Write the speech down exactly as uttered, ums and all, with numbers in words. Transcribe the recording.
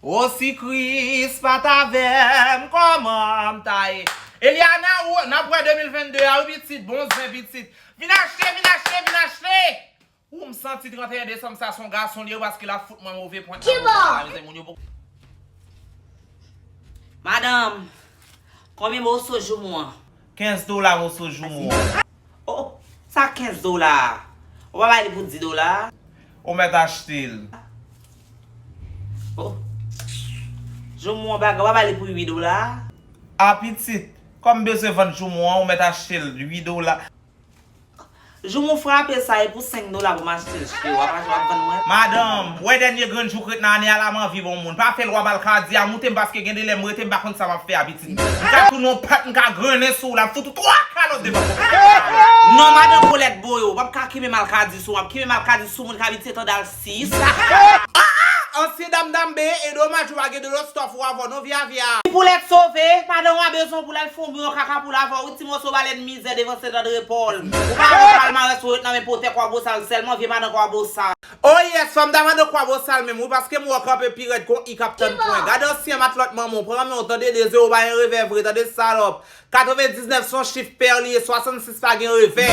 O si Kris pa t avè m, kòman m ta ye? Eliana, ou, n ap wè de mil vennde a, wi, pitit, bon zen, pitit. Vin achte, vin achte, vin achte! Ou, m santi trannteyen desanm sa se yon gason li ye, paske l ap fout mwen move pwent nan move la, mezanmi, moun yo poko. Madanm, konbyen moso joumou an? Kenz dola moso joumou an. Oh, sa kenz dola a? Ou pa bay li pou dis dola? Ou mèt achte l. Oh. Joumou an bagay, ou pa bay li pou uit dola? A pitit, kòm m bezwen vann joumou an, ou mèt achte l uit dola. Joumou frape sa e pou senk dola pou m achte l, cheri, w ap achte, w ap vann mwen? Madanm, ou wè dènye grenn jou k ret nan ane a la, m anvi bon moun. Pa fè lwa malkadi a moute m, paske gen de lè m rete m pa konn sa m ap fè a pitit. M ka tounen yon pat, m ka grennen sou ou, l ap fout ou twa kalòt devan kòkòt. Non, madanm Kolèt Boyo, w p ap ka kenbe malkadi sou, w ap kenbe malkadi sou moun k abitye tande al sis. Ah, ah, ansyen dam dam be, e domaj ou pa gen dlo stòf ou avè w non, vya vya. Ti poulèt sove, madanm w a bezwen pou l al fon bouyon kaka pou l avè w, wi, ti moso balèn mizè devan Sentandrepòl. Ou pa wè palmarès ou ret nan men potè kwa bosal sèlman, vye madan kwa bosal. Oh yes, fò m ta mande kwa bosal menm, wi, paske m wè w kanpe pi rèd kon i k ap tann pwen. Gade ansyen matlòt manman w, pran men w, tande de zewo pa gen revè vre, tande salòp. Katrevendiznèf se yon chif pè li ye, swasannsis pa gen revè.